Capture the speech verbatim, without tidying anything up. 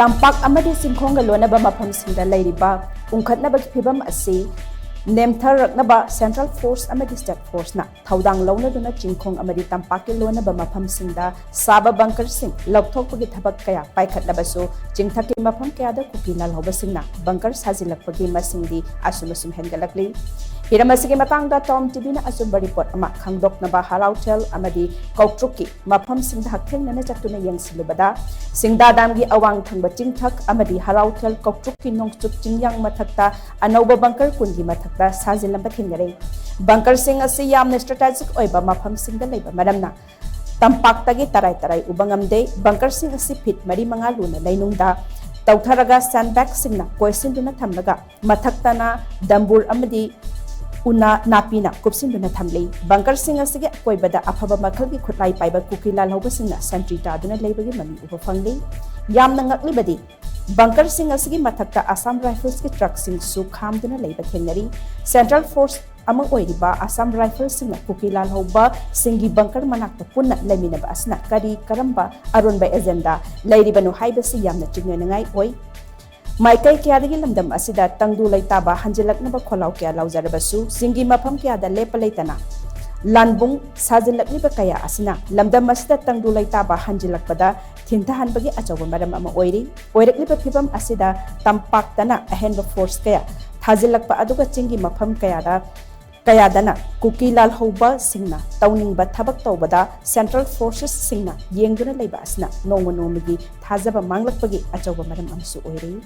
ꯇꯝꯄꯥꯛ ꯑꯃꯗꯤ ꯆꯤꯡꯈꯣꯡꯒ ꯂꯣꯟꯅꯕ ꯃꯐꯝꯁꯤꯡꯗ ꯂꯩꯔꯤꯕ ꯎꯪꯈꯠꯅꯕꯒꯤ ꯐꯤꯕꯝ ꯑꯁꯤ ꯅꯦꯝꯊꯔꯛꯅꯕ Central Force ꯑꯃꯗꯤ State Forceꯅ ꯊꯧꯗꯥꯡ ꯂꯧꯅꯗꯨꯅ ꯆꯤꯡꯈꯣꯡ ꯑꯃꯗꯤ ꯇꯝꯄꯥꯛꯀꯤ ꯂꯣꯟꯅꯕ ꯃꯐꯝꯁꯤꯡꯗ ꯁꯥꯕ bunkerꯁꯤꯡ ꯂꯧꯊꯣꯛꯄꯒꯤ ꯊꯕꯛ ꯀꯌꯥ ꯄꯥꯏꯈꯠꯂꯕꯁꯨ, ꯆꯤꯡꯊꯛꯀꯤ ꯃꯐꯝ ꯀꯌꯥꯗ ꯀꯨꯀꯤ ꯂꯥꯜꯍꯧꯕꯁꯤꯡꯅ bunker ꯁꯥꯖꯤꯜꯂꯛꯄꯒꯤ ꯃꯁꯤꯡꯗꯤ ꯑꯁꯨꯝ ꯑꯁꯨꯝ ꯍꯦꯟꯒꯠꯂꯛꯂꯤ꯫ ꯍꯤꯔꯝ ꯑꯁꯤꯒꯤ ꯃꯇꯥꯡꯗ Tom TVꯅ ꯑꯆꯨꯝꯕ report ꯑꯃ ꯈꯪꯗꯣꯛꯅꯕ ꯍꯔꯥꯎꯊꯦꯜ ꯑꯃꯗꯤ ꯀꯧꯇ꯭ꯔꯨꯛꯀꯤ ꯃꯐꯝꯁꯤꯡꯗ ꯍꯛꯊꯦꯡꯅꯅ ꯆꯠꯇꯨꯅ ꯌꯦꯡꯁꯤꯜꯂꯨꯕꯗ, ꯁꯤꯡꯗꯥ damꯒꯤ ꯑꯋꯥꯡ ꯊꯪꯕ ꯆꯤꯡꯊꯛ ꯑꯃꯗꯤ ꯍꯔꯥꯎꯊꯦꯜ ꯀꯧꯇ꯭ꯔꯨꯛꯀꯤ ꯅꯣꯡꯆꯨꯞ ꯆꯤꯡꯌꯥꯡ ꯃꯊꯛꯇ ꯑꯅꯧꯕ bunker ꯀꯨꯟꯒꯤ ꯃꯊꯛꯇ ꯁꯥꯖꯤꯜꯂꯝꯕ ꯊꯦꯡꯅꯔꯦ꯫ Bunkerꯁꯤꯡ ꯑꯁꯤ ꯌꯥꯝꯅ strategic ꯑꯣꯏꯕ ꯃꯐꯝꯁꯤꯡꯗ ꯂꯩꯕ ꯃꯔꯝꯅ, ꯇꯝꯄꯥꯛꯇꯒꯤ ꯇꯔꯥꯏ ꯇꯔꯥꯏ ꯎꯕ ꯉꯝꯗꯦ꯫ Bunkerꯁꯤꯡ ꯑꯁꯤ feet ꯃꯔꯤ ꯃꯉꯥ ꯂꯨꯅ ꯂꯩꯅꯨꯡꯗ ꯇꯧꯊꯔꯒ sandbagꯁꯤꯡꯅ ꯀꯣꯏꯁꯤꯟꯗꯨꯅ ꯊꯝꯂꯒ, ꯃꯊꯛꯇꯅ ꯗꯝꯕꯨꯔ ꯑꯃꯗꯤ ꯎꯅꯥ ꯅꯥꯄꯤꯅ ꯀꯨꯞꯁꯤꯟꯗꯨꯅ ꯊꯝꯂꯤ꯫ Bunkerꯁꯤꯡ ꯑꯁꯤꯒꯤ ꯑꯀꯣꯏꯕꯗ ꯑꯐꯕ ꯃꯈꯜꯒꯤ ꯈꯨꯠꯂꯥꯏ ꯄꯥꯏꯕ ꯀꯨꯀꯤ ꯂꯥꯜꯍꯧꯕꯁꯤꯡꯅ ꯁꯟꯇ꯭ꯔꯤ ꯇꯥꯗꯨꯅ ꯂꯩꯕꯒꯤ ꯃꯃꯤ ꯎꯕ ꯐꯪꯂꯤ꯫ ꯌꯥꯝꯅ ꯉꯛꯂꯤꯕꯗꯤ, bunkerꯁꯤꯡ ꯑꯁꯤꯒꯤ ꯃꯊꯛꯇ Assam Riflesꯀꯤ truckꯁꯤꯡꯁꯨ ꯈꯥꯝꯗꯨꯅ ꯂꯩꯕ ꯊꯦꯡꯅꯔꯤ꯫ Central Force ꯑꯃ ꯑꯣꯏꯔꯤꯕ Assam Riflesꯁꯤꯡꯅ ꯀꯨꯀꯤ ꯂꯥꯜꯍꯧꯕꯁꯤꯡꯒꯤ bunker ꯃꯅꯥꯛꯇ ꯄꯨꯟꯅ ꯂꯩꯃꯤꯟꯅꯕ ꯑꯁꯤꯅ ꯀꯔꯤ ꯀꯔꯝꯕ ꯑꯔꯣꯟꯕ agenda ꯂꯩꯔꯤꯕꯅꯣ ꯍꯥꯏꯕꯁꯤ ꯌꯥꯝꯅ ꯆꯤꯡꯅꯅꯤꯡꯉꯥꯏ ꯑꯣꯏ꯫ ꯃꯥꯏꯀꯩ ꯀꯌꯥꯗꯒꯤ ꯂꯝꯗꯝ ꯑꯁꯤꯗ ꯇꯪꯗꯨ ꯂꯩꯇꯥꯕ ꯍꯟꯖꯤꯜꯂꯛꯅꯕ ꯈꯣꯜꯂꯥꯎ ꯀꯌꯥ ꯂꯥꯎꯖꯔꯕꯁꯨ, ꯆꯤꯡꯒꯤ ꯃꯐꯝ ꯀꯌꯥꯗ ꯂꯦꯞꯄ ꯂꯩꯇꯅ ꯂꯥꯟꯕꯨꯡ ꯁꯥꯖꯤꯜꯂꯛꯂꯤꯕ ꯀꯌꯥ ꯑꯁꯤꯅ ꯂꯝꯗꯝ ꯑꯁꯤꯗ ꯇꯪꯗꯨ ꯂꯩꯇꯥꯕ ꯍꯟꯖꯤꯜꯂꯛꯄꯗ ꯊꯤꯟꯊꯍꯟꯕꯒꯤ ꯑꯆꯧꯕ ꯃꯔꯝ ꯑꯃ ꯑꯣꯏꯔꯤ꯫ ꯑꯣꯏꯔꯛꯂꯤꯕ ꯐꯤꯕꯝ ꯑꯁꯤꯗ ꯇꯝꯄꯥꯛꯇꯅ ꯑꯍꯦꯟꯕ force ꯀꯌꯥ ꯊꯥꯖꯤꯜꯂꯛꯄ ꯑꯗꯨꯒ ꯆꯤꯡꯒꯤ ꯃꯐꯝ ꯀꯌꯥꯗ, ꯀꯌꯥꯗꯅ ꯀꯨꯀꯤ ꯂꯥꯜꯍꯧꯕꯁꯤꯡꯅ ꯇꯧꯅꯤꯡꯕ ꯊꯕꯛ ꯇꯧꯕꯗ Central Forcesꯁꯤꯡꯅ ꯌꯦꯡꯗꯨꯅ ꯂꯩꯕ ꯑꯁꯤꯅ ꯅꯣꯡꯃ ꯅꯣꯡꯃꯒꯤ ꯊꯥꯖꯕ ꯃꯥꯡꯂꯛꯄꯒꯤ ꯑꯆꯧꯕ ꯃꯔꯝ ꯑꯃꯁꯨ ꯑꯣꯏꯔꯤ꯫